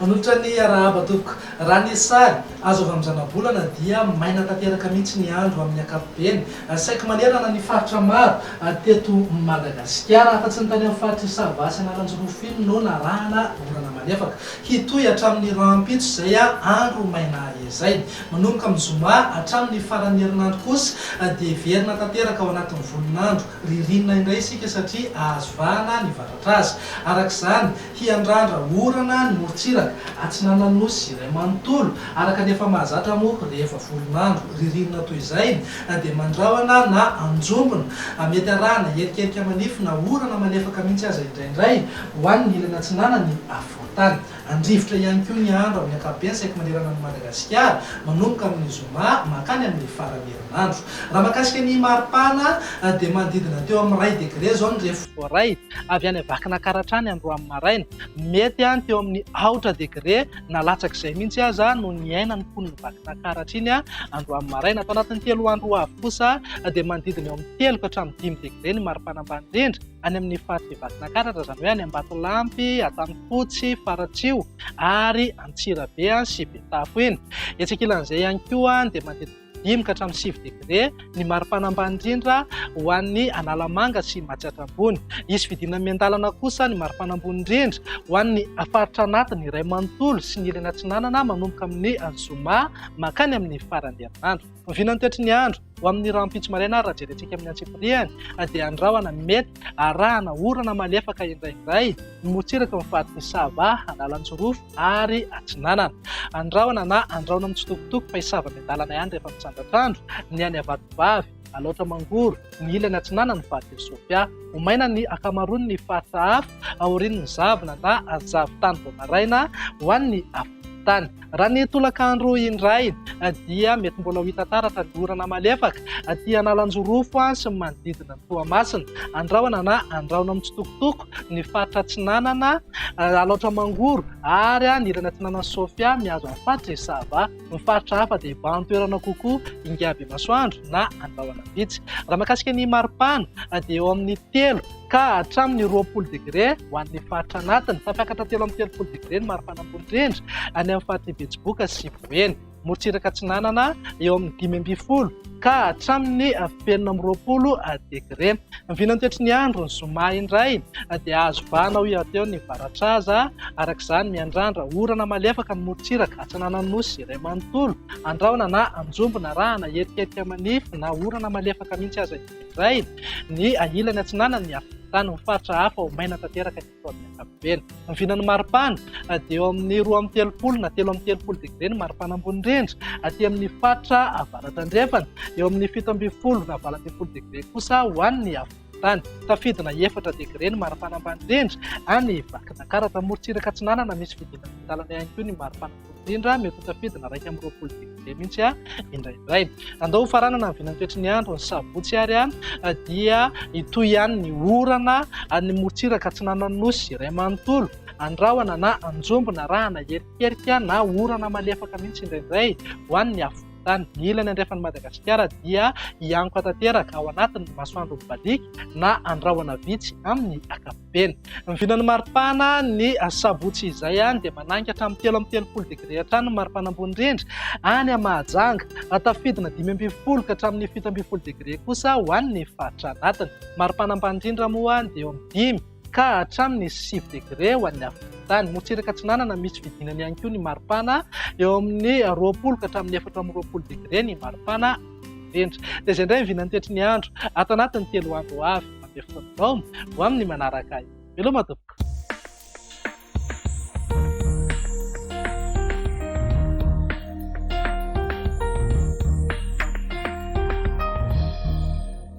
Manolotra ny arahaba tompoko. Raha ny sary azo avy amin'ny zanabolana dia maina tanteraka mihitsy ny andro amin'ny ankapobeny saiky manerana ny faritra maro teto Madagasikara afa-tsy ny tany amin'ny faritr'i Sava sy Analanjirofo iny no narahana orana malefaka. Hitohy hatramin'ny rahampitso izay andro maina izay. Manomboka amin'ny zoma hatramin'ny faran'ny herinandro kosa dia hiverina tanteraka ao anatin'ny volon'andro ririnina indray isika satria ahazo vahana ny varatraza. Araka izany, Hiandrandra orana ny morontsiraka atsinanan'ny Nosy iray manontolo, araka ny efa mahazatra moa rehefa volon'andro ririnina toy izay dia mandrahona na anjombona, mety arahana erikerika manify na orana malefaka mihitsy aza indraindray ho an'ny ilany atsinanan'ny afovoan-tany. Handrivotra ihany koa ny andro amin'ny ankapobeny saiky manerana an'i Madagasikara manomboka amin'ny zoma mankany amin'ny faran'ny herinandro. Raha mahakasika ny maripana dia manodidina teo amin'ny iray degre izao ny refy voaray. Avy any Vakinankaratra any androany maraina. Mety any teo amin'ny aotra degre na latsak'izay mihitsy aza no niainan'ny mponin'i Vakinankaratra iny androany maraina. Ato anatin'ny telo andro ho avy kosa dia manodidina eo amin'ny telo ka hatramin'ny dimy degre ny maripana ambany indrindra any amin'ny faritr'i Vakinankaratra, izany hoe any Ambatolampy, Antanifotsy, Faratsiho ary Antsirabe sy Betafo iny. Etsy ankilan'izay ihany koa dia manodidina dimy ka hatramin'ny sivy degre ny maripana ambany indrindra ho an'ny Analamanga sy Matsiatra Ambony. Hisy fidinana miandalana kosa ny maripana ambony indrindra ho an'ny faritra anatiny iray manontolo sy ny ilany atsinanana manomboka amin'ny zoma mankany amin'ny faran'ny herinandro. Ny vinan'ny toetry ny andro ho amin'ny rahampitso maraina ary raha jerentsika amin'ny antsipiriany dia andrahona mety arahana orana malefaka indraindray ny morontsiraka amin'ny faritr'i Sava, Analanjirofo ary Atsinanana. Andrahona na andrahona mitsitokotoko fa hisava miandalana ihany rehefa mitsandratr'andro ny any Vatovavy, Alaotra Mangoro, ny ilany atsinanan'ny faritr'i Sofia. Ho maina ny ankamaroan'ny faritra hafa aorian'ny zavona na zavon-tany vao maraina ho an'ny afovoan-tany. Raha ny tolakandro indray dia mety mbola ho hita taratra ny orana malefaka aty Analanjirofo sy ny manodidina an'i Toamasina. Andrahona na andrahona mitsitokotoko ny faritra atsinanana, Alaotra Mangoro ary ny ilany atsinanan'i Sofia mihazo ny faritr'i Sava. Ny faritra hafa dia hibahan-toerana kokoa Ingahy Bemasoandro na Andrahona Vitsy. Raha mahakasika ny maripana dia eo amin'ny telo ka hatramin'ny 20 degre ho an'ny faritra anatiny. Tafiakatra 33 degre ny maripana ambony indrindra any amin'ny faritr'i Betsiboka sy Boeny. Morontsiraka atsinanana eo amin'ny 15 ka hatramin'ny 26 degre. Ny vinantoetry ny andro ny zoma indray dia azo vahana hoy aho teo ny varatraza. Araka izany miandrandra orana malefaka ny morontsiraka atsinanan'ny Nosy iray manontolo. Andrahona na anjombona arahana erikerika manify na orana malefaka mihitsy aza indray ny ilany atsinanan'ny afovoan-tany. Ny faritra hafa ho maina tanteraka ny eto amin'ny ankapobeny. Ny vinan'ny maripana dia eo amin'ny 32 na 33 degre ny maripana ambony indrindra aty amin'ny faritra avaratra andrefana, eo amin'ny 17 na 18 degre kosa ho an'ny afovoan-tany. Tafidina efatra degre ny maripana ambany indrindra any Vakinankaratra. Morontsiraka atsinanana misy fidinana an-dalana ihany koa ny maripana ambony indrindra, mety ho tafidina 21 degre mihitsy indraindray. Andao ho faranana ny vinantoetry ny andro ny sabotsy ary dia hitohy ihany ny orana any morontsiraka atsinanan'ny Nosy iray manontolo. Andrahona na anjombona arahana erikerika na orana malefaka mihitsy indraindray ho an'ny afovoan-tany. Ny ilany andrefan'i Madagasikara dia hiankoka tanteraka ao anatin'ny masoandro mibaliaka na andrahona vitsy amin'ny ankapobeny. Ny vinan'ny maripana ny sabotsy izay any dia manainga hatramin'ny 33 degre hatrany ny maripana ambony indrindra any Mahajanga. Tafidina 15 ka hatramin'ny 17 degre kosa ho an'ny faritra anatiny. Maripana ambany indrindra moa dia eo amin'ny dimy ka hatramin'ny sivy degre ho an'ny afovoan-tany. Morontsiraka atsinanana misy fidinany ihany koa ny maripana eo amin'ny 20 ka hatramin'ny 24 degre ny maripana indrindra. Dia izay indray ny vinan'ny toetry ny andro ato anatin'ny telo andro ho avy. Mandeha fotoana vao ho amin'ny manaraka. Veloma tompoko.